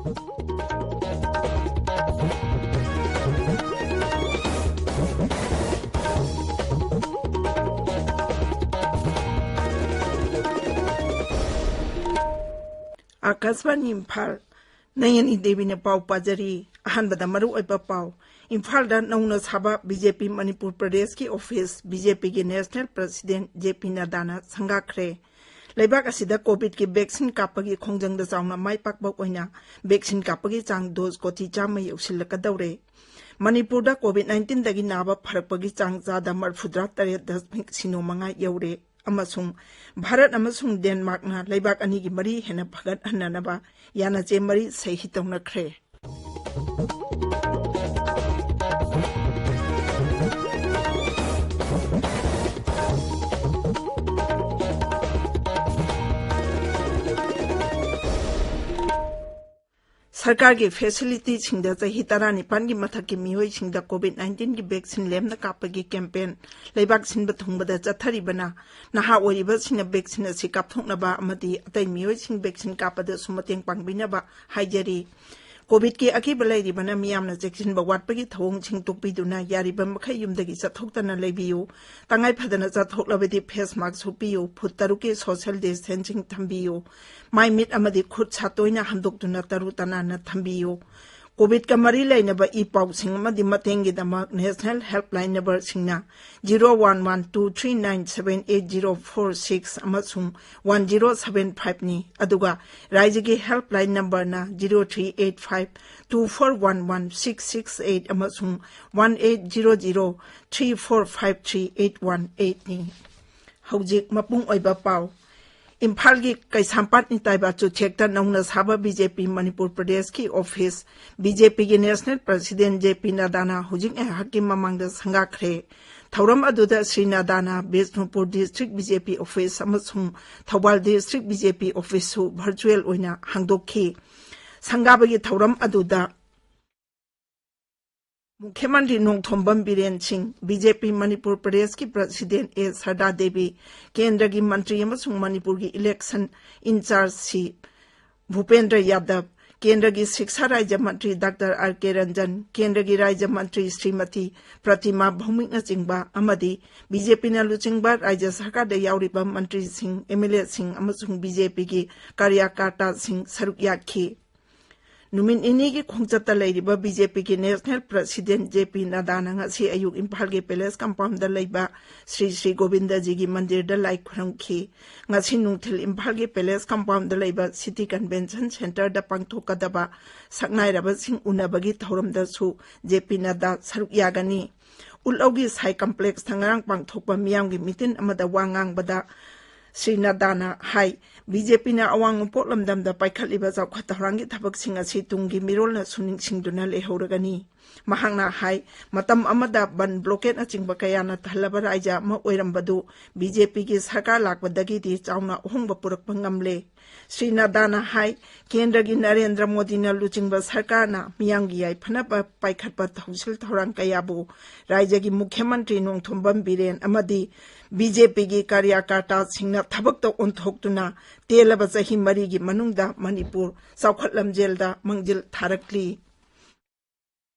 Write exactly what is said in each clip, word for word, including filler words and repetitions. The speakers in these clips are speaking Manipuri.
ꯑꯥꯀꯥꯁꯕꯥꯅꯤ ꯏꯝꯐꯥꯜ, ꯅꯌꯅꯤ ꯗꯦꯕꯤꯅ ꯄꯥꯎ ꯄꯥꯖꯔꯤ꯫ ꯑꯍꯥꯟꯕꯗ ꯃꯔꯨꯑꯣꯏꯕ ꯄꯥꯎ꯫ ꯏꯝꯐꯥꯜꯗ ꯅꯧꯅ ꯁꯥꯕ ꯕꯤ ꯖꯦ ꯄꯤ ꯃꯅꯤꯄꯨꯔ ꯄ꯭ꯔꯗꯦꯁꯀꯤ ꯑꯣꯐꯤꯁ ꯕꯤ ꯖꯦ ꯄꯤꯒꯤ ꯅꯦꯁꯅꯦꯜ ꯄ꯭ꯔꯁꯤꯗꯦꯟꯠ ꯖꯦ ꯄꯤ ꯅꯗꯥꯅ ꯁꯪꯒꯥꯈ꯭ꯔꯦ꯫ ꯂꯩꯕꯥꯛ ꯑꯁꯤꯗ ꯀꯣꯚꯤꯗꯀꯤ ꯚꯦꯛꯁꯤꯟ ꯀꯥꯞꯄꯒꯤ ꯈꯣꯡꯖꯪꯗ ꯆꯥꯎꯅ ꯃꯥꯏ ꯄꯥꯛꯄ ꯑꯣꯏꯅ ꯚꯦꯛꯁꯤꯟ ꯀꯥꯞꯄꯒꯤ ꯆꯥꯡ ꯗꯣꯁ ꯀꯣꯇꯤ ꯆꯥꯝꯃ ꯌꯧꯁꯤꯜꯂꯛꯀꯗꯧꯔꯦ꯫ ꯃꯅꯤꯄꯨꯔꯗ ꯀꯣꯚꯤꯗ ꯅꯥꯏꯟꯇꯤꯟꯗꯒꯤ ꯅꯥꯕ ꯐꯔꯛꯄꯒꯤ ꯆꯥꯡ ꯆꯥꯗ ꯃꯔꯤꯐꯨꯇꯔꯥ ꯇꯔꯦꯠ ꯗꯁꯃꯤꯛ ꯁꯤꯅꯣ ꯃꯉꯥ ꯌꯧꯔꯦ꯫ ꯑꯃꯁꯨꯡ ꯚꯥꯔꯠ ꯑꯃꯁꯨꯡ ꯗꯦꯟꯃꯥꯔꯛꯅ ꯂꯩꯕꯥꯛ ꯑꯅꯤꯒꯤ ꯃꯔꯤ ꯍꯦꯟꯅ ꯐꯒꯠꯍꯟꯅꯅꯕ ꯌꯥꯅꯆꯦ ꯃꯔꯤ ꯁꯍꯤ ꯇꯧꯅꯈ꯭ꯔꯦ꯫ ꯁꯔꯀꯥꯔꯒꯤ ꯐꯦꯁꯤꯂꯤꯇꯤꯁꯤꯡꯗ ꯆꯍꯤ ꯇꯔꯥꯅꯤꯄꯥꯟꯒꯤ ꯃꯊꯛꯀꯤ ꯃꯤꯑꯣꯏꯁꯤꯡꯗ ꯀꯣꯚꯤꯗ ꯅꯥꯏꯟꯇꯤꯟꯒꯤ ꯚꯦꯛꯁꯤꯟ ꯂꯦꯝꯅ ꯀꯥꯞꯄꯒꯤ ꯀꯦꯝꯄꯦꯟ ꯂꯩꯕꯥꯛ ꯁꯤꯟꯕ ꯊꯨꯡꯕꯗ ꯆꯠꯊꯔꯤꯕꯅ ꯅꯍꯥ ꯑꯣꯏꯔꯤꯕꯁꯤꯡꯅ ꯚꯦꯛꯁꯤꯟ ꯑꯁꯤ ꯀꯥꯞꯊꯣꯛꯅꯕ ꯑꯃꯗꯤ ꯑꯇꯩ ꯃꯤꯑꯣꯏꯁꯤꯡ ꯚꯦꯛꯁꯤꯟ ꯀꯥꯞꯄꯗꯁꯨ ꯃꯇꯦꯡ ꯄꯥꯡꯕꯤꯅꯕ ꯍꯥꯏꯖꯔꯤ꯫ ꯀꯣꯚꯤꯗꯀꯤ ꯑꯀꯤꯕ ꯂꯩꯔꯤꯕꯅ ꯃꯤꯌꯥꯝꯅ ꯆꯦꯛꯁꯤꯟꯕ ꯋꯥꯠꯄꯒꯤ ꯊꯧꯑꯣꯡꯁꯤꯡ ꯇꯣꯛꯄꯤꯗꯨꯅ ꯌꯥꯔꯤꯕ ꯃꯈꯩ ꯌꯨꯝꯗꯒꯤ ꯆꯠꯊꯣꯛꯇꯅ ꯂꯩꯕꯤꯌꯨ꯫ ꯇꯉꯥꯏ ꯐꯗꯅ ꯆꯠꯊꯣꯛꯂꯕꯗꯤ ꯐꯦꯁ ꯃꯥꯛꯁ ꯎꯞꯄꯤꯌꯨ, ꯐꯨꯠ ꯇꯔꯨꯛꯀꯤ ꯁꯣꯁꯤꯌꯦꯜ ꯗꯤꯁꯇꯦꯟꯁꯤꯡ ꯊꯝꯕꯤꯌꯨ, ꯃꯥꯏ ꯃꯤꯠ ꯑꯃꯗꯤ ꯈꯨꯠ ꯁꯥ ꯇꯣꯏꯅ ꯍꯥꯝꯗꯣꯛꯇꯨꯅ ꯇꯔꯨ ꯇꯅꯥꯟꯅ ꯊꯝꯕꯤꯌꯨ꯫ ꯀꯣꯚꯤꯗꯀ ꯃꯔꯤ ꯂꯩꯅꯕ ꯏ ꯄꯥꯎꯁꯤꯡ ꯑꯃꯗꯤ ꯃꯇꯦꯡꯒꯤꯗꯃꯛ ꯅꯦꯁꯅꯦꯜ ꯍꯦꯜꯞꯂꯥꯏꯟ ꯅꯝꯕꯔꯁꯤꯡꯅ zero one one two three nine seven eight zero four six ꯑꯃꯁꯨꯡ ꯋꯥꯟ ꯖꯤꯔꯣ ꯁꯚꯦꯟ ꯐꯥꯏꯚꯅꯤ꯫ ꯑꯗꯨꯒ ꯔꯥꯏꯖ꯭ꯌꯒꯤ ꯍꯦꯜꯞꯂꯥꯏꯟ ꯅꯝꯕꯔꯅ zero three eight five two four one one six six eight ꯑꯃꯁꯨꯡ one eight zero zero three four five three eight one ꯑꯩꯠꯅꯤ꯫ ꯍꯧꯖꯤꯛ ꯃꯄꯨꯡ ꯑꯣꯏꯕ ꯄꯥꯎ꯫ ꯏꯝꯐꯥꯜꯒꯤ ꯀꯩꯁꯥꯝꯄꯥꯠ ꯅꯤꯇꯥꯏꯕ ꯆꯨꯊꯦꯛꯇ ꯅꯧꯅ ꯁꯥꯕ ꯕꯤ ꯖꯦ ꯄꯤ ꯃꯅꯤꯄꯨꯔ ꯄ꯭ꯔꯗꯦꯁꯀꯤ ꯑꯣꯐꯤꯁ ꯕꯤ ꯖꯦ ꯄꯤꯒꯤ ꯅꯦꯁꯅꯦꯜ ꯄ꯭ꯔꯁꯤꯗꯦꯟꯠ ꯖꯦ ꯄꯤ ꯅꯗꯥꯅ ꯍꯧꯖꯤꯛ ꯉꯥꯏꯍꯥꯛꯀꯤ ꯃꯃꯥꯡꯗ ꯁꯪꯒꯥꯈ꯭ꯔꯦ꯫ ꯊꯧꯔꯝ ꯑꯗꯨꯗ ꯁ꯭ꯔꯤ ꯅꯗꯥꯅ Bishnupur district B J P office ꯑꯃꯁꯨꯡ Thoubal district B J P ꯑꯣꯐꯤꯁꯁꯨ ꯚꯔꯆꯨꯑꯦꯜ ꯑꯣꯏꯅ ꯍꯥꯡꯗꯣꯛꯈꯤ꯫ ꯁꯪꯒꯥꯕꯒꯤ ꯊꯧꯔꯝ ꯑꯗꯨꯗ ꯃꯨꯈ꯭ꯌ ꯃꯟꯇ꯭ꯔꯤ ꯅꯣꯡꯊꯣꯝꯕꯝ ꯕꯤꯔꯦꯟ ꯁꯤꯡ, ꯕꯤ ꯖꯦ ꯄꯤ ꯃꯅꯤꯄꯨꯔ ꯄ꯭ꯔꯗꯦꯁꯀꯤ ꯄ꯭ꯔꯁꯤꯗꯦꯟꯠ ꯑꯦ ꯁꯔꯗꯥ ꯗꯦꯕꯤ, ꯀꯦꯟꯗ꯭ꯔꯒꯤ ꯃꯟꯇ꯭ꯔꯤ ꯑꯃꯁꯨꯡ ꯃꯅꯤꯄꯨꯔꯒꯤ ꯏꯂꯦꯛꯁꯟ ꯏꯟꯆꯥꯔꯖ ꯁꯤ ꯚꯨꯄꯦꯟꯗ꯭ꯔ ꯌꯥꯗꯕ, ꯀꯦꯟꯗ꯭ꯔꯒꯤ ꯁꯤꯛꯁꯥ ꯔꯥꯖ꯭ꯌ ꯃꯟꯇ꯭ꯔꯤ ꯗꯥꯛꯇꯔ ꯑꯥꯔ ꯀꯦ ꯔꯟꯖꯟ, ꯀꯦꯟꯗ꯭ꯔꯒꯤ ꯔꯥꯖ꯭ꯌ ꯃꯟꯇ꯭ꯔꯤ ꯁ꯭ꯔꯤꯃꯇꯤ ꯄ꯭ꯔꯇꯤꯃꯥ ꯚꯧꯃꯤꯛꯅꯆꯤꯡꯕ ꯑꯃꯗꯤ ꯕꯤ ꯖꯦ ꯄꯤꯅ ꯂꯨꯆꯤꯡꯕ ꯔꯥꯖ꯭ꯌ ꯁꯔꯀꯥꯔꯗ ꯌꯥꯎꯔꯤꯕ ꯃꯟꯇ꯭ꯔꯤꯁꯤꯡ, ꯑꯦꯝ ꯑꯦꯜ ꯑꯦꯁꯤꯡ ꯑꯃꯁꯨꯡ ꯕꯤ ꯖꯦ ꯄꯤꯒꯤ ꯀꯥꯔꯌꯀꯔꯇꯥꯁꯤꯡ ꯁꯔꯨꯛ ꯌꯥꯈꯤ꯫ ꯅꯨꯃꯤꯠ ꯅꯤꯅꯤꯒꯤ ꯈꯣꯡꯆꯠꯇ ꯂꯩꯔꯤꯕ ꯕꯤ ꯖꯦ ꯄꯤꯒꯤ ꯅꯦꯁꯅꯦꯜ ꯄ꯭ꯔꯁꯤꯗꯦꯟꯠ ꯖꯦ ꯄꯤ ꯅꯗꯥꯅ ꯉꯁꯤ ꯑꯌꯨꯛ ꯏꯝꯐꯥꯜꯒꯤ ꯄꯦꯂꯦꯁ ꯀꯝꯄꯥꯎꯟꯗ ꯂꯩꯕ ꯁ꯭ꯔꯤ ꯁ꯭ꯔꯤ ꯒꯣꯕꯤꯟꯗꯖꯤꯒꯤ ꯃꯟꯗꯤꯔꯗ ꯂꯥꯏ ꯈꯨꯔꯨꯝꯈꯤ꯫ ꯉꯁꯤ ꯅꯨꯡꯊꯤꯜ ꯏꯝꯐꯥꯜꯒꯤ ꯄꯦꯂꯦꯁ ꯀꯝꯄꯥꯎꯟꯗ ꯂꯩꯕ ꯁꯤꯇꯤ ꯀꯟꯚꯦꯟꯁꯟ ꯁꯦꯟꯇꯔꯗ ꯄꯥꯡꯊꯣꯛꯀꯗꯕ ꯁꯛꯅꯥꯏꯔꯕꯁꯤꯡ ꯎꯅꯕꯒꯤ ꯊꯧꯔꯝꯗꯁꯨ ꯖꯦ ꯄꯤ ꯅꯗꯥ ꯁꯔꯨꯛ ꯌꯥꯒꯅꯤ꯫ ꯎꯠꯂꯧꯒꯤ ꯁꯥꯏ ꯀꯝꯄ꯭ꯂꯦꯛꯁꯇ ꯉꯔꯥꯡ ꯄꯥꯡꯊꯣꯛꯄ ꯃꯤꯌꯥꯝꯒꯤ ꯃꯤꯇꯤꯟ ꯑꯃꯗ ꯋꯥ ꯉꯥꯡꯕꯗ ꯁ꯭ꯔꯤ ꯅꯗꯥꯅ ꯍꯥꯏ, ꯕꯤ ꯖꯦ ꯄꯤꯅ ꯑꯋꯥꯡ ꯅꯣꯡꯄꯣꯛ ꯂꯝꯗꯝꯗ ꯄꯥꯏꯈꯠꯂꯤꯕ ꯆꯥꯎꯈꯠ ꯊꯧꯔꯥꯡꯒꯤ ꯊꯕꯛꯁꯤꯡ ꯑꯁꯤ ꯇꯨꯡꯒꯤ ꯃꯤꯔꯣꯜꯅꯁꯨ ꯅꯤꯡꯁꯤꯡꯗꯨꯅ ꯂꯩꯍꯧꯔꯒꯅꯤ꯫ ꯃꯍꯥꯛꯅ ꯍꯥꯏ, ꯃꯇꯝ ꯑꯃꯗ ꯕꯟ, ꯕ꯭ꯂꯣꯀꯦꯠꯅꯆꯤꯡꯕ ꯀꯌꯥꯅ ꯊꯜꯂꯕ ꯔꯥꯏꯖ꯭ꯌ ꯑꯃ ꯑꯣꯏꯔꯝꯕꯗꯨ ꯕꯤ ꯖꯦ ꯄꯤꯒꯤ ꯁꯔꯀꯥꯔ ꯂꯥꯛꯄꯗꯒꯤꯗꯤ ꯆꯥꯎꯅ ꯑꯍꯣꯡꯕ ꯄꯨꯔꯛꯄ ꯉꯝꯂꯦ꯫ ꯁ꯭ꯔꯤ ꯅꯗꯥꯅ ꯍꯥꯏ, ꯀꯦꯟꯗ꯭ꯔꯒꯤ ꯅꯔꯦꯟꯗ꯭ꯔ ꯃꯣꯗꯤꯅ ꯂꯨꯆꯤꯡꯕ ꯁꯔꯀꯥꯔꯅ ꯃꯤꯌꯥꯝꯒꯤ ꯌꯥꯏꯐꯅꯕ ꯄꯥꯏꯈꯠꯄ ꯊꯧꯁꯤꯜ ꯊꯧꯔꯥꯡ ꯀꯌꯥꯕꯨ ꯔꯥꯏꯖ꯭ꯌꯒꯤ ꯃꯨꯈ꯭ꯌ ꯃꯟꯇ꯭ꯔꯤ ꯅꯣꯡꯊꯣꯝꯕꯝ ꯕꯤꯔꯦꯟ ꯑꯃꯗꯤ ꯕꯤ ꯖꯦ ꯄꯤꯒꯤ ꯀꯥꯔꯌꯀꯔꯇꯥꯁꯤꯡꯅ ꯊꯕꯛꯇ ꯑꯣꯟꯊꯣꯛꯇꯨꯅ ꯇꯦꯜꯂꯕ ꯆꯍꯤ ꯃꯔꯤꯒꯤ ꯃꯅꯨꯡꯗ ꯃꯅꯤꯄꯨꯔ ꯆꯥꯎꯈꯠ ꯂꯝꯖꯦꯜꯗ ꯃꯥꯡꯖꯤꯜ ꯊꯥꯔꯛꯂꯤ꯫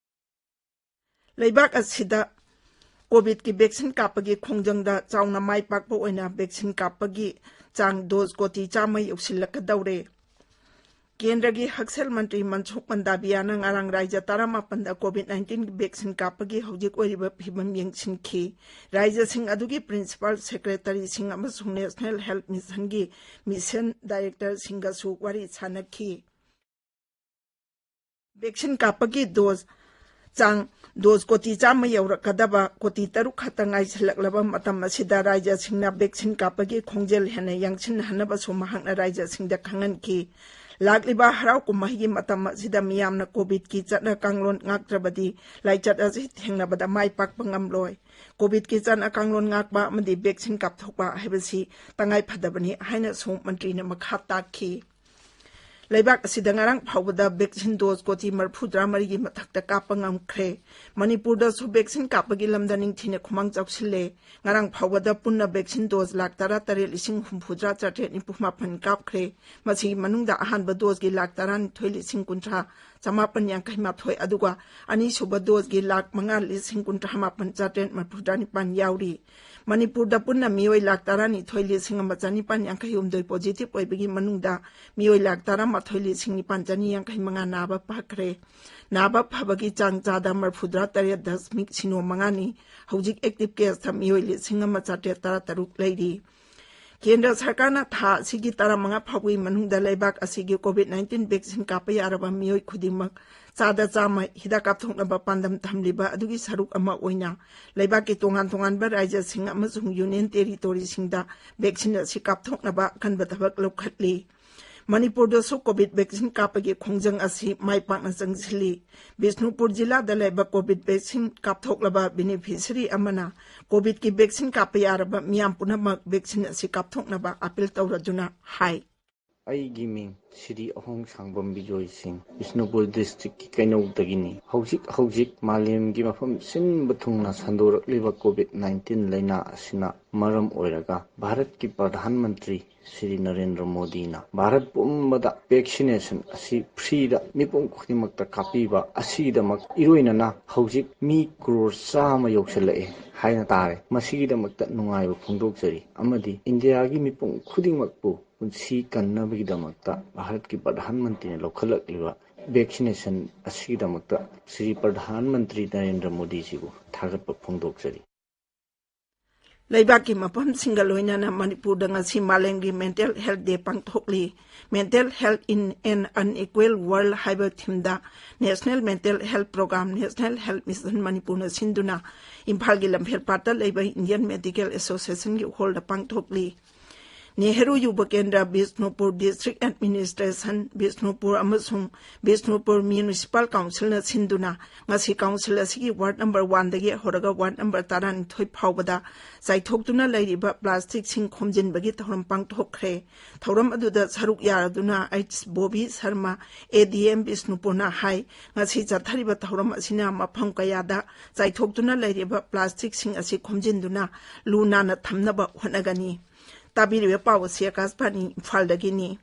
ꯂꯩꯕꯥꯛ ꯑꯁꯤꯗ ꯀꯣꯚꯤꯗꯀꯤ ꯚꯦꯛꯁꯤꯟ ꯀꯥꯞꯄꯒꯤ ꯈꯣꯡꯖꯪꯗ ꯆꯥꯎꯅ ꯃꯥꯏ ꯄꯥꯛꯄ ꯑꯣꯏꯅ ꯚꯦꯛꯁꯤꯟ ꯀꯥꯞꯄꯒꯤ ꯆꯥꯡ ꯗꯣꯖ ꯀꯣꯇꯤ ꯆꯥꯝꯃ ꯌꯧꯁꯤꯜꯂꯛꯀꯗꯧꯔꯦ꯫ ꯀꯦꯟꯗ꯭ꯔꯒꯤ ꯍꯛꯁꯦꯜ ꯃꯟꯇ꯭ꯔꯤ ꯃꯟꯁꯨꯈ ꯃꯟꯗꯥꯕꯤꯌꯥꯅ ꯉꯔꯥꯡ ꯔꯥꯏꯖ꯭ꯌ ꯇꯔꯥꯃꯥꯄꯟꯗ ꯀꯣꯚꯤꯗ ꯅꯥꯏꯟꯇꯤꯟꯒꯤ ꯚꯦꯛꯁꯤꯟ ꯀꯥꯞꯄꯒꯤ ꯍꯧꯖꯤꯛ ꯑꯣꯏꯔꯤꯕ ꯐꯤꯚꯝ ꯌꯦꯡꯁꯤꯟꯈꯤ꯫ ꯔꯥꯏꯖ꯭ꯌꯁꯤꯡ ꯑꯗꯨꯒꯤ ꯄ꯭ꯔꯤꯟꯁꯤꯄꯥꯜ ꯁꯦꯀ꯭ꯔꯦꯇꯔꯤꯁꯤꯡ ꯑꯃꯁꯨꯡ ꯅꯦꯁꯅꯦꯜ ꯍꯦꯜꯊ ꯃꯤꯁꯟꯒꯤ ꯃꯤꯁꯟ ꯗꯥꯏꯔꯦꯛꯇꯔꯁꯤꯡꯒꯁꯨ ꯋꯥꯔꯤ ꯁꯥꯅꯈꯤ꯫ ꯚꯦꯛꯁꯤꯟ ꯀꯥꯞꯄꯒꯤ ꯗꯣꯖ ꯆꯥꯡ ꯗꯣꯖ ꯀꯣꯇꯤ ꯆꯥꯝꯃ ꯌꯧꯔꯛꯀꯗꯕ ꯀꯣꯇꯤ ꯇꯔꯨꯛ ꯈꯛꯇ ꯉꯥꯏꯁꯤꯜꯂꯛꯂꯕ ꯃꯇꯝ ꯑꯁꯤꯗ ꯔꯥꯏꯖ꯭ꯌꯁꯤꯡꯅ ꯚꯦꯛꯁꯤꯟ ꯀꯥꯞꯄꯒꯤ ꯈꯣꯡꯖꯦꯜ ꯍꯦꯟꯅ ꯌꯥꯡꯁꯤꯟꯍꯟꯅꯕꯁꯨ ꯃꯍꯥꯛꯅ ꯔꯥꯏꯖ꯭ꯌꯁꯤꯡꯗ ꯈꯪꯍꯟꯈꯤ꯫ ꯂꯥꯛꯂꯤꯕ ꯍꯔꯥꯎ ꯀꯨꯝꯍꯩꯒꯤ ꯃꯇꯝ ꯑꯁꯤꯗ ꯃꯤꯌꯥꯝꯅ ꯀꯣꯚꯤꯗꯀꯤ ꯆꯠꯅ ꯀꯥꯡꯂꯣꯟ ꯉꯥꯛꯇ꯭ꯔꯕꯗꯤ ꯂꯥꯏꯆꯠ ꯑꯁꯤ ꯊꯦꯡꯅꯕꯗ ꯃꯥꯏ ꯄꯥꯛꯄ ꯉꯝꯂꯣꯏ꯫ ꯀꯣꯚꯤꯗꯀꯤ ꯆꯠꯅ ꯀꯥꯡꯂꯣꯟ ꯉꯥꯛꯄ ꯑꯃꯗꯤ ꯚꯦꯛꯁꯤꯟ ꯀꯥꯞꯊꯣꯛꯄ ꯍꯥꯏꯕꯁꯤ ꯇꯉꯥꯏ ꯐꯗꯕꯅꯤ ꯍꯥꯏꯅꯁꯨ ꯃꯟꯇ꯭ꯔꯤꯅ ꯃꯈꯥ ꯇꯥꯛꯈꯤ꯫ ꯂꯩꯕꯥꯛ ꯑꯁꯤꯗ ꯉꯔꯥꯡ ꯐꯥꯎꯕꯗ vaccine dose ꯀꯣꯇꯤ ꯃꯔꯤꯐꯨꯇꯔꯥ ꯃꯔꯤꯒꯤ ꯃꯊꯛꯇ ꯀꯥꯞꯄ ꯉꯝꯈ꯭ꯔꯦ꯫ ꯃꯅꯤꯄꯨꯔꯗꯁꯨ vaccine ꯀꯥꯞꯄꯒꯤ ꯂꯝꯗ ꯅꯤꯡꯊꯤꯅ ꯈꯨꯃꯥꯡ ꯆꯥꯎꯁꯤꯜꯂꯦ꯫ ꯉꯔꯥꯡ ꯐꯥꯎꯕꯗ ꯄꯨꯟꯅ vaccine dose ꯂꯥꯈ ꯇꯔꯥ ꯇꯔꯦꯠ ꯂꯤꯁꯤꯡ ꯍꯨꯝꯐꯨꯇꯔꯥ ꯆꯥꯇ꯭ꯔꯦꯠ ꯅꯤꯐꯨ ꯃꯥꯄꯟ ꯀꯥꯞꯈ꯭ꯔꯦ꯫ ꯃꯁꯤꯒꯤ ꯃꯅꯨꯡꯗ ꯑꯍꯥꯟꯕ doseꯀꯤ ꯂꯥꯈ ꯇꯔꯥꯅꯤꯊꯣꯏ ꯂꯤꯁꯤꯡ ꯀꯨꯟꯊ꯭ꯔꯥ ꯆꯃꯥꯄꯟ ꯌꯥꯡꯈꯩ ꯃꯥꯊꯣꯏ, ꯑꯗꯨꯒ ꯑꯅꯤꯁꯨꯕ doseꯀꯤ ꯂꯥꯈ ꯃꯉꯥ ꯂꯤꯁꯤꯡ ꯀꯨꯟꯊ꯭ꯔꯥ ꯃꯥꯄꯟ ꯆꯥꯇ꯭ꯔꯦꯠ ꯃꯔꯤꯐꯨꯇꯔꯥ ꯅꯤꯄꯥꯟ ꯌꯥꯎꯔꯤ꯫ ꯃꯅꯤꯄꯨꯔꯗ ꯄꯨꯟꯅ ꯃꯤꯑꯣꯏ ꯂꯥꯈ ꯇꯔꯥꯅꯤꯊꯣꯏ ꯂꯤꯁꯤꯡ ꯑꯃ ꯆꯅꯤꯄꯥꯟ ꯌꯥꯡꯈꯩ ꯍꯨꯝꯗꯣꯏ positive ꯑꯣꯏꯕꯒꯤ ꯃꯅꯨꯡꯗ ꯃꯤꯑꯣꯏ ꯂꯥꯈ ꯇꯔꯥꯃꯥꯊꯣꯏ ꯂꯤꯁꯤꯡ ꯅꯤꯄꯥꯟ ꯆꯅꯤ ꯌꯥꯡꯈꯩ ꯃꯉꯥ ꯅꯥꯕ ꯐꯈ꯭ꯔꯦ꯫ ꯅꯥꯕ ꯐꯕꯒꯤ ꯆꯥꯡ ꯆꯥꯗ ꯃꯔꯤꯐꯨꯇꯔꯥ ꯇꯔꯦꯠ ꯗꯁꯃꯤꯛ ꯁꯤꯅꯣ ꯃꯉꯥꯅꯤ꯫ ꯍꯧꯖꯤꯛ active caseꯇ ꯃꯤꯑꯣꯏ ꯂꯤꯁꯤꯡ ꯑꯃ ꯆꯥꯇ꯭ꯔꯦꯠ ꯇꯔꯥ ꯇꯔꯨꯛ ꯂꯩꯔꯤ꯫ ꯀꯦꯟꯗ꯭ꯔ ꯁꯔꯀꯥꯔꯅ ꯊꯥ ꯑꯁꯤꯒꯤ ꯇꯔꯥꯃꯉꯥ ꯐꯥꯎꯕꯒꯤ ꯃꯅꯨꯡꯗ ꯂꯩꯕꯥꯛ ꯑꯁꯤꯒꯤ COVID nineteen vaccine ꯀꯥꯞꯄ ꯌꯥꯔꯕ ꯃꯤꯑꯣꯏ ꯈꯨꯗꯤꯡꯃꯛ ꯆꯥꯗ ꯆꯥꯝꯃ ꯍꯤꯗꯥꯛ ꯀꯥꯞꯊꯣꯛꯅꯕ ꯄꯥꯟꯗꯝ ꯊꯝꯂꯤꯕ ꯑꯗꯨꯒꯤ ꯁꯔꯨꯛ ꯑꯃ ꯑꯣꯏꯅ ꯂꯩꯕꯥꯛꯀꯤ ꯇꯣꯉꯥꯟ ꯇꯣꯉꯥꯟꯕ ꯔꯥꯖ꯭ꯌꯁꯤꯡ ꯑꯃꯁꯨꯡ union territoryꯁꯤꯡꯗ vaccine ꯑꯁꯤ ꯀꯥꯞꯊꯣꯛꯅꯕ ꯑꯀꯟꯕ ꯊꯕꯛ ꯂꯧꯈꯠꯂꯤ꯫ ꯃꯅꯤꯄꯨꯔꯗꯁꯨ COVID vaccine ꯀꯥꯞꯄꯒꯤ ꯈꯣꯡꯖꯪ ꯑꯁꯤ ꯃꯥꯏ ꯄꯥꯛꯅ ꯆꯪꯁꯤꯜꯂꯤ꯫ ꯕꯤꯁꯅꯨꯄꯨꯔ ꯖꯤꯂꯥꯗ ꯂꯩꯕ COVID vaccine ꯀꯥꯞꯊꯣꯛꯂꯕ beneficiary ꯑꯃꯅ COVIDꯀꯤ vaccine ꯀꯥꯞꯄ ꯌꯥꯔꯕ ꯃꯤꯌꯥꯝ ꯄꯨꯝꯅꯃꯛ vaccine ꯑꯁꯤ ꯀꯥꯞꯊꯣꯛꯅꯕ appeal ꯇꯧꯔꯗꯨꯅ ꯍꯥꯏ꯫ ꯑꯩꯒꯤ ꯃꯤꯡ ꯁ꯭ꯔꯤ ꯑꯍꯣꯡ ꯁꯥꯡꯕꯝ ꯕꯤꯖꯣꯏ ꯁꯤꯡ, ꯕꯤꯁꯅꯨꯄꯨꯔ districtꯀꯤ ꯀꯩꯅꯧꯗꯒꯤꯅꯤ꯫ ꯍꯧꯖꯤꯛ ꯍꯧꯖꯤꯛ ꯃꯥꯂꯦꯝꯒꯤ ꯃꯐꯝ ꯁꯤꯟꯕ ꯊꯨꯡꯅ ꯁꯟꯗꯣꯔꯛꯂꯤꯕ COVID nineteen ꯂꯩꯅꯥ ꯑꯁꯤꯅ ꯃꯔꯝ ꯑꯣꯏꯔꯒ ꯚꯥꯔꯠꯀꯤ ꯄ꯭ꯔꯙꯥꯟ ꯃꯟꯇ꯭ꯔꯤ ꯁ꯭ꯔꯤ ꯅꯔꯦꯟꯗ꯭ꯔ ꯃꯣꯗꯤꯅ ꯚꯥꯔꯠ ꯄꯨꯝꯕꯗ vaccination ꯑꯁꯤ freeꯗ ꯃꯤꯄꯨꯝ ꯈꯨꯗꯤꯡꯃꯛꯇ ꯀꯥꯞꯄꯤꯕ ꯑꯁꯤꯒꯤꯗꯃꯛ ꯏꯔꯣꯏꯅꯅ ꯍꯧꯖꯤꯛ ꯃꯤ ꯀ꯭ꯔꯣꯔ ꯆꯥꯝꯃ ꯌꯧꯁꯤꯜꯂꯛꯑꯦ ꯍꯥꯏꯅ ꯇꯥꯔꯦ꯫ ꯃꯁꯤꯒꯤꯗꯃꯛꯇ ꯅꯨꯡꯉꯥꯏꯕ ꯐꯣꯡꯗꯣꯛꯆꯔꯤ ꯑꯃꯗꯤ ꯏꯟꯗꯤꯌꯥꯒꯤ ꯃꯤꯄꯨꯝ ꯈꯨꯗꯤꯡꯃꯛꯄꯨ ꯄꯨꯟꯁꯤ ꯀꯟꯅꯕꯒꯤꯗꯃꯛꯇ ꯚꯥꯔꯠꯀꯤ ꯄ꯭ꯔꯙꯥꯟ ꯃꯟꯇ꯭ꯔꯤꯅ ꯂꯧꯈꯠꯂꯛꯂꯤꯕ vaccination ꯑꯁꯤꯒꯤꯗꯃꯛꯇ ꯁ꯭ꯔꯤ ꯄ꯭ꯔꯙꯥꯟ ꯃꯟꯇ꯭ꯔꯤ ꯅꯔꯦꯟꯗ꯭ꯔ ꯃꯣꯗꯤꯖꯤꯕꯨ ꯊꯥꯒꯠꯄ ꯐꯣꯡꯗꯣꯛꯆꯔꯤ꯫ ꯂꯩꯕꯥꯛꯀꯤ ꯃꯐꯝꯁꯤꯡꯒ ꯂꯣꯏꯅꯅ ꯃꯅꯤꯄꯨꯔꯗ ꯉꯁꯤ ꯃꯥꯂꯦꯝꯒꯤ Mental Health Day ꯄꯥꯡꯊꯣꯛꯂꯤ꯫ Mental Health in an Unequal World ꯍꯥꯏꯕ themeꯗ National Mental Health Program, National Health Mission ꯃꯅꯤꯄꯨꯔꯅ ꯁꯤꯟꯗꯨꯅ ꯏꯝꯐꯥꯜꯒꯤ ꯂꯝꯐꯦꯜ ꯄꯥꯠꯇ ꯂꯩꯕ Indian Medical Associationꯒꯤ hallꯗ ꯄꯥꯡꯊꯣꯛꯂꯤ꯫ ꯅꯦꯍꯔꯨ ꯌꯨꯕ ꯀꯦꯟꯗ꯭ꯔ, ꯕꯤꯁꯅꯨꯄꯨꯔ ꯗꯤꯁꯇ꯭ꯔꯤꯛ ꯑꯦꯗꯃꯤꯅꯤꯁꯇ꯭ꯔꯦꯁꯟ, ꯕꯤꯁꯅꯨꯄꯨꯔ ꯑꯃꯁꯨꯡ ꯕꯤꯁꯅꯨꯄꯨꯔ ꯃ꯭ꯌꯨꯅꯤꯁꯤꯄꯥꯜ ꯀꯥꯎꯟꯁꯤꯜꯅ ꯁꯤꯟꯗꯨꯅ ꯉꯁꯤ ꯀꯥꯎꯟꯁꯤꯜ ꯑꯁꯤꯒꯤ ꯋꯥꯔꯗ ꯅꯝꯕꯔ ꯋꯥꯟꯗꯒꯤ ꯍꯧꯔꯒ ꯋꯥꯔꯗ ꯅꯝꯕꯔ ꯇꯔꯥꯅꯤꯊꯣꯏ ꯐꯥꯎꯕꯗ ꯆꯥꯏꯊꯣꯛꯇꯨꯅ ꯂꯩꯔꯤꯕ ꯄ꯭ꯂꯥꯁꯇꯤꯛꯁꯤꯡ ꯈꯣꯝꯖꯤꯟꯕꯒꯤ ꯊꯧꯔꯝ ꯄꯥꯡꯊꯣꯛꯈ꯭ꯔꯦ꯫ ꯊꯧꯔꯝ ꯑꯗꯨꯗ ꯁꯔꯨꯛ ꯌꯥꯔꯗꯨꯅ ꯑꯩꯆ ꯕꯣꯕꯤ ꯁꯔꯃ, ꯑꯦ ꯗꯤ ꯑꯦꯝ ꯕꯤꯁꯅꯨꯄꯨꯔꯅ ꯍꯥꯏ, ꯉꯁꯤ ꯆꯠꯊꯔꯤꯕ ꯊꯧꯔꯝ ꯑꯁꯤꯅ ꯃꯐꯝ ꯀꯌꯥꯗ ꯆꯥꯏꯊꯣꯛꯇꯨꯅ ꯂꯩꯔꯤꯕ ꯄ꯭ꯂꯥꯁꯇꯤꯛꯁꯤꯡ ꯑꯁꯤ ꯈꯣꯝꯖꯤꯟꯗꯨꯅ ꯂꯨ ꯅꯥꯟꯅ ꯊꯝꯅꯕ ꯍꯣꯠꯅꯒꯅꯤ꯫ ꯇꯥꯕꯤꯔꯤꯕ ꯄꯥꯎ ꯑꯁꯤ ꯑꯀꯥꯁꯕꯥꯅꯤ ꯏꯝꯐꯥꯜꯗꯒꯤꯅꯤ꯫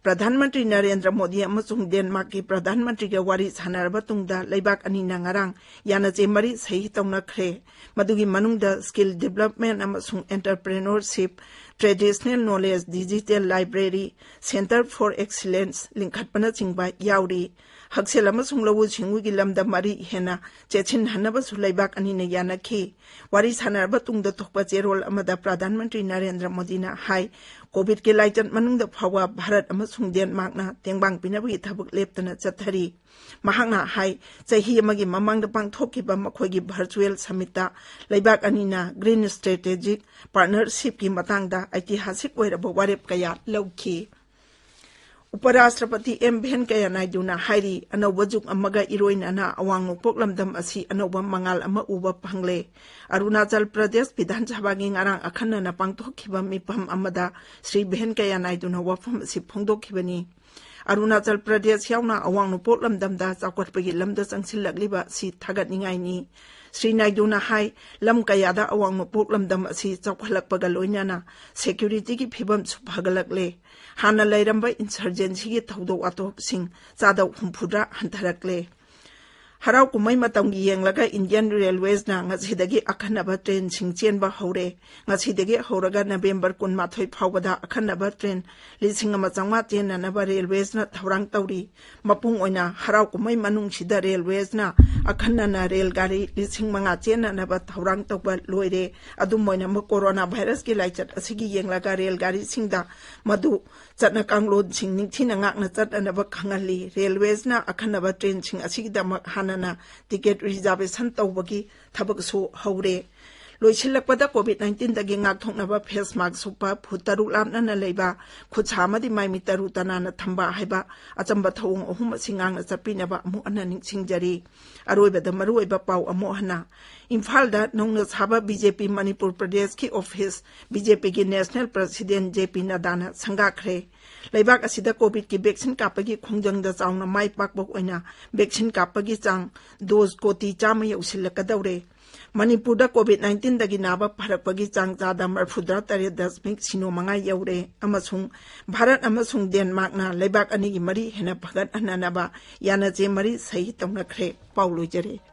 ꯄ꯭ꯔꯙꯥꯟ ꯃꯟꯇ꯭ꯔꯤ ꯅꯔꯦꯟꯗ꯭ꯔ ꯃꯣꯗꯤ ꯑꯃꯁꯨꯡ ꯗꯦꯟꯃꯥꯔꯛꯀꯤ ꯄ꯭ꯔꯙꯥꯟ ꯃꯟꯇ꯭ꯔꯤꯒ ꯋꯥꯔꯤ ꯁꯥꯟꯅꯔꯕ ꯇꯨꯡꯗ ꯂꯩꯕꯥꯛ ꯑꯅꯤꯅ ꯉꯔꯥꯡ ꯌꯥꯅꯆꯦ ꯃꯔꯤ ꯁꯍꯤ ꯇꯧꯅꯈ꯭ꯔꯦ꯫ ꯃꯗꯨꯒꯤ ꯃꯅꯨꯡꯗ skill development ꯑꯃꯁꯨꯡ entrepreneurship, traditional knowledge, digital library, Centre for Excellence ꯂꯤꯡꯈꯠꯄꯅꯆꯤꯡꯕ ꯌꯥꯎꯔꯤ꯫ ꯍꯛꯁꯦꯜ ꯑꯃꯁꯨꯡ ꯂꯧꯎ ꯁꯤꯡꯎꯒꯤ ꯂꯝꯗ ꯃꯔꯤ ꯍꯦꯟꯅ ꯆꯦꯠꯁꯤꯟꯍꯟꯅꯕꯁꯨ ꯂꯩꯕꯥꯛ ꯑꯅꯤꯅ ꯌꯥꯅꯈꯤ꯫ ꯋꯥꯔꯤ ꯁꯥꯟꯅꯔꯕ ꯇꯨꯡꯗ ꯊꯣꯛꯄ ꯆꯦꯔꯣꯜ ꯑꯃꯗ ꯄ꯭ꯔꯙꯥꯟ ꯃꯟꯇ꯭ꯔꯤ ꯅꯔꯦꯟꯗ꯭ꯔ ꯃꯣꯗꯤꯅ ꯍꯥꯏ, ꯀꯣꯚꯤꯗꯀꯤ ꯂꯥꯏꯆꯠ ꯃꯅꯨꯡꯗ ꯐꯥꯎꯕ ꯚꯥꯔꯠ ꯑꯃꯁꯨꯡ ꯗꯦꯟꯃꯥꯔꯛꯅ ꯇꯦꯡꯕꯥꯡ ꯄꯤꯅꯕꯒꯤ ꯊꯕꯛ ꯂꯦꯞꯇꯅ ꯆꯠꯊꯔꯤ꯫ ꯃꯍꯥꯛꯅ ꯍꯥꯏ, ꯆꯍꯤ ꯑꯃꯒꯤ ꯃꯃꯥꯡꯗ ꯄꯥꯡꯊꯣꯛꯈꯤꯕ ꯃꯈꯣꯏꯒꯤ virtual summitꯇ ꯂꯩꯕꯥꯛ ꯑꯅꯤꯅ green strategic partnershipꯀꯤ ꯃꯇꯥꯡꯗ ꯑꯩꯇꯤꯍꯥꯁꯤꯛ ꯑꯣꯏꯔꯕ ꯋꯥꯔꯦꯞ ꯀꯌꯥ ꯂꯧꯈꯤ꯫ ꯎꯄꯔꯥꯁꯇ꯭ꯔꯄꯇꯤ ꯑꯦꯝ ꯚꯦꯟꯀꯌꯥ ꯅꯥꯏꯗꯨꯅ ꯍꯥꯏꯔꯤ, ꯑꯅꯧꯕ ꯖꯨꯒ ꯑꯃꯒ ꯏꯔꯣꯏꯅꯅ ꯑꯋꯥꯡ ꯅꯣꯡꯄꯣꯛ ꯂꯝꯗꯝ ꯑꯁꯤ ꯑꯅꯧꯕ ꯃꯉꯥꯜ ꯑꯃ ꯎꯕ ꯐꯪꯂꯦ꯫ ꯑꯔꯨꯅꯥꯆꯜ ꯄ꯭ꯔꯗꯦꯁ ꯕꯤꯙꯥꯟ ꯁꯚꯥꯒꯤ ꯉꯔꯥꯡ ꯑꯈꯟꯅꯅ ꯄꯥꯡꯊꯣꯛꯈꯤꯕ ꯃꯤꯐꯝ ꯑꯃꯗ ꯁ꯭ꯔꯤ ꯚꯦꯟꯀꯌꯥ ꯅꯥꯏꯗꯨꯅ ꯋꯥꯐꯝ ꯑꯁꯤ ꯐꯣꯡꯗꯣꯛꯈꯤꯕꯅꯤ꯫ ꯑꯔꯨꯅꯥꯆꯜ ꯄ꯭ꯔꯗꯦꯁ ꯌꯥꯎꯅ ꯑꯋꯥꯡ ꯅꯣꯡꯄꯣꯛ ꯂꯝꯗꯝꯗ ꯆꯥꯎꯈꯠꯄꯒꯤ ꯂꯝꯗ ꯆꯪꯁꯤꯜꯂꯛꯂꯤꯕ ꯑꯁꯤ ꯊꯥꯒꯠꯅꯤꯡꯉꯥꯏꯅꯤ꯫ ꯁ꯭ꯔꯤ ꯅꯥꯏꯗꯨꯅ ꯍꯥꯏ, ꯂꯝ ꯀꯌꯥꯗ ꯑꯋꯥꯡ ꯅꯣꯡꯄꯣꯛ ꯂꯝꯗꯝ ꯑꯁꯤ ꯆꯥꯎꯈꯠꯂꯛꯄꯒ ꯂꯣꯏꯅꯅ securityꯒꯤ ꯐꯤꯕꯝꯁꯨ ꯐꯒꯠꯂꯛꯂꯦ꯫ ꯍꯥꯟꯅ ꯂꯩꯔꯝꯕ insurgencyꯒꯤ ꯊꯧꯗꯣꯛ ꯋꯥꯊꯣꯛꯁꯤꯡ ꯆꯥꯗ ꯍꯨꯝꯐꯨꯗ ꯍꯟꯊꯔꯛꯂꯦ꯫ ꯍꯔꯥꯎ ꯀꯨꯝꯍꯩ ꯃꯇꯝꯒꯤ ꯌꯦꯡꯂꯒ Indian Railwaysꯅ ꯉꯁꯤꯗꯒꯤ ꯑꯈꯟꯅꯕ trainꯁꯤꯡ ꯆꯦꯟꯕ ꯍꯧꯔꯦ꯫ ꯉꯁꯤꯗꯒꯤ ꯍꯧꯔꯒ ꯅꯕꯦꯝꯕꯔ ꯀꯨꯟꯃꯥꯊꯣꯏ ꯐꯥꯎꯕꯗ ꯑꯈꯟꯅꯕ train ꯂꯤꯁꯤꯡ ꯑꯃ ꯆꯥꯝꯃꯉꯥ ꯆꯦꯟꯅꯅꯕ Railwaysꯅ ꯊꯧꯔꯥꯡ ꯇꯧꯔꯤ꯫ ꯃꯄꯨꯡ ꯑꯣꯏꯅ ꯍꯔꯥꯎ ꯀꯨꯝꯍꯩ ꯃꯅꯨꯡꯁꯤꯗ Railwaysꯅ ꯑꯈꯟꯅꯅ ꯔꯦꯜ ꯒꯥꯔꯤ ꯂꯤꯁꯤꯡ ꯃꯉꯥ ꯆꯦꯟꯅꯅꯕ ꯊꯧꯔꯥꯡ ꯇꯧꯕ ꯂꯣꯏꯔꯦ꯫ ꯑꯗꯨꯝ ꯑꯣꯏꯅꯃꯛ, ꯀꯣꯔꯣꯅꯥ ꯚꯥꯏꯔꯁꯀꯤ ꯂꯥꯏꯆꯠ ꯑꯁꯤꯒꯤ ꯌꯦꯡꯂꯒ ꯔꯦꯜ ꯒꯥꯔꯤꯁꯤꯡꯗ ꯃꯗꯨ ꯆꯠꯅ ꯀꯥꯡꯂꯣꯟꯁꯤꯡ ꯅꯤꯡꯊꯤꯅ ꯉꯥꯛꯅ ꯆꯠꯅꯅꯕ ꯈꯪꯍꯜꯂꯤ꯫ Railwaysꯅ ꯑꯈꯟꯅꯕ trainꯁꯤꯡ ꯑꯁꯤꯒꯤꯗꯃꯛ ꯍꯥꯟꯅꯅ ticket reservation ꯇꯧꯕꯒꯤ ꯊꯕꯛꯁꯨ ꯍꯧꯔꯦ꯫ ꯂꯣꯏꯁꯤꯜꯂꯛꯄꯗ COVID-19ꯗꯒꯤ ꯉꯥꯛꯊꯣꯛꯅꯕ ꯐꯦꯁ ꯃꯥꯛꯁ ꯎꯞꯄ, ꯐꯨꯠ ꯇꯔꯨꯛ ꯂꯥꯞꯅꯅ ꯂꯩꯕ, ꯈꯨꯠ ꯁꯥ ꯑꯃꯗꯤ ꯃꯥꯏ ꯃꯤꯠ ꯇꯔꯨ ꯇꯅꯥꯟꯅ ꯊꯝꯕ ꯍꯥꯏꯕ ꯑꯆꯝꯕ ꯊꯧꯑꯣꯡ ꯑꯍꯨꯝ ꯑꯁꯤ ꯉꯥꯛꯅ ꯆꯠꯄꯤꯅꯕ ꯑꯃꯨꯛ ꯍꯟꯅ ꯅꯤꯡꯁꯤꯡꯖꯔꯤ꯫ ꯑꯔꯣꯏꯕꯗ ꯃꯔꯨꯑꯣꯏꯕ ꯄꯥꯎ ꯑꯃꯨꯛ ꯍꯟꯅ꯫ ꯏꯝꯐꯥꯜꯗ ꯅꯧꯅ ꯁꯥꯕ BJP ꯃꯅꯤꯄꯨꯔ ꯄ꯭ꯔꯗꯦꯁꯀꯤ ꯑꯣꯐꯤꯁ BJPꯒꯤ ꯅꯦꯁꯅꯦꯜ ꯄ꯭ꯔꯁꯤꯗꯦꯟ JP ꯅꯗꯥꯅ ꯁꯪꯒꯥꯈ꯭ꯔꯦ꯫ ꯂꯩꯕꯥꯛ ꯑꯁꯤꯗ COVIDꯀꯤ ꯚꯦꯛꯁꯤꯟ ꯀꯥꯞꯄꯒꯤ ꯈꯣꯡꯖꯪꯗ ꯆꯥꯎꯅ ꯃꯥꯏ ꯄꯥꯛꯄ ꯑꯣꯏꯅ ꯚꯦꯛꯁꯤꯟ ꯀꯥꯞꯄꯒꯤ ꯆꯥꯡ ꯗꯣꯁ ꯀꯣꯇꯤ ꯆꯥꯝꯃ ꯌꯧꯁꯤꯜꯂꯛꯀꯗꯧꯔꯦ꯫ ꯃꯅꯤꯄꯨꯔꯗ COVID-19ꯗꯒꯤ ꯅꯥꯕ ꯐꯔꯛꯄꯒꯤ ꯆꯥꯡ ꯆꯥꯗ ꯃꯔꯐꯨꯇꯔꯥ ꯇꯔꯦꯠ ꯗꯁꯃꯤꯛ ꯁꯤꯅꯣ ꯃꯉꯥ ꯌꯧꯔꯦ ꯑꯃꯁꯨꯡ ꯚꯥꯔꯠ ꯑꯃꯁꯨꯡ ꯗꯦꯟꯃꯥꯔꯛꯅ ꯂꯩꯕꯥꯛ ꯑꯅꯤꯒꯤ ꯃꯔꯤ ꯍꯦꯟꯅ ꯐꯒꯠꯍꯟꯅꯅꯕ ꯌꯥꯅꯆꯦ ꯃꯔꯤ ꯁꯍꯤ ꯇꯧꯅꯈ꯭ꯔꯦ꯫ ꯄꯥꯎ ꯂꯣꯏꯖꯔꯦ꯫